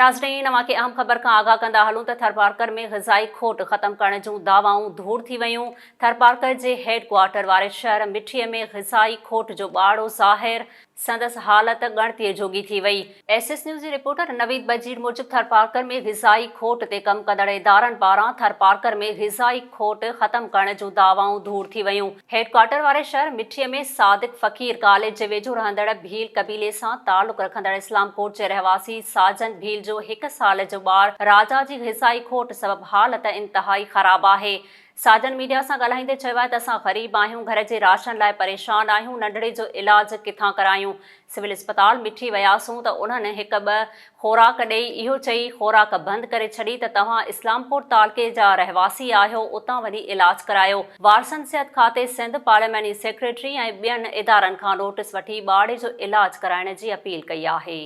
ناظرين اوهان کي اهم خبر کان آگاهه ڪندا هلون ته ٿرپارڪر ۾ غذائي کوٽ ختم ڪرڻ جون دعوائون ڌوڙ ٿي ويون، ٿرپارڪر جي هيڊ ڪوارٽر واري شهر مٺي ۾ غذائي کوٽ جو ٻاڙو ظاهر، سندس حالت ڳڻتيء جوڳي ٿي وئي. ايس ايس نيوز جي رپورٽر نويد بجير موجب ٿرپارڪر ۾ غذائي کوٽ تي ڪم ڪندڙ ادارن پاران ٿرپارڪر ۾ غذائي کوٽ ختم ڪرڻ جون دعوائون ڌوڙ ٿي ويون. هيڊ ڪوارٽر واري شهر مٺي ۾ صادق فقير ڪاليج جي ويجهو رهندڙ ڀيل قبيلي سان تعلق رکندڙ اسلام ڪوٽ جي رهواسي ساجن ڀيل جو هڪ سال جو ٻار راجا جي غذائي کوٽ سبب حالت انتهائي خراب آهي. ساجن ميڊيا سان ڳالهائيندي چيو آهي ته اسان غريب آهيون گهر جي راشن لاء پريشان آهيون ننڍڙي جو علاج ڪٿان ڪرايون سول اسپتال مٺي وياسون ته انهن هڪ ٻه خوراڪ ڏئي اهو چئي خوراڪ بند ڪري ڇڏي ته توهان اسلام ڪوٽ تعلقي جا رهواسي آهيو اتان وڃي علاج ڪرايو. وارثن صحت کاتي سنڌ، پارلياماني سيڪريٽري ۽ ٻين ادارن کان نوٽيس وٺي ٻارڙي جو علاج ڪرائڻ جي اپيل ڪئي آهي.